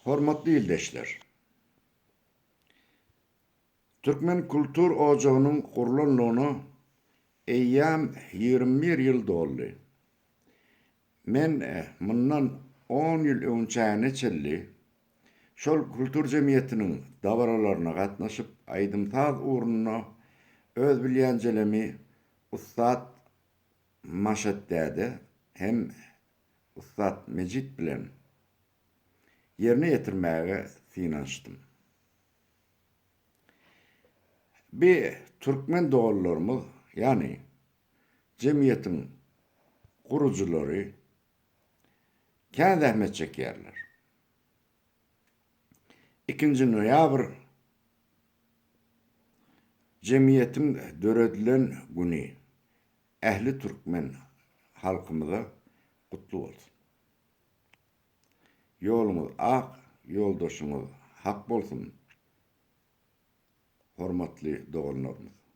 Hormatly ildeşler! Türkmen kultur ojagynyň gurlanlygyna eýýäm 21 ýyl doldy. Men mundan on ýyl öňçäne çenli şol kultur jemgyýetiniň dabaralaryna gatnaşyp, aýdym-saz ugrunda öz bilýänjelemi ussat Maşat däde hem ussat Mejit bilen ýerine ýetirmäge synanyşdym. Bi türkmen doganlarymyz, ýagny jemgyýetiň gurujylary kän zähmet çekýärler. Ikinji noýabr jemgyýetiň döredilen güni ähli türkmen halkymyza gutly bolsun! Ýoluňyz ak, ýoldaşyňyz hak bolsun, hormatly doganlarymyz!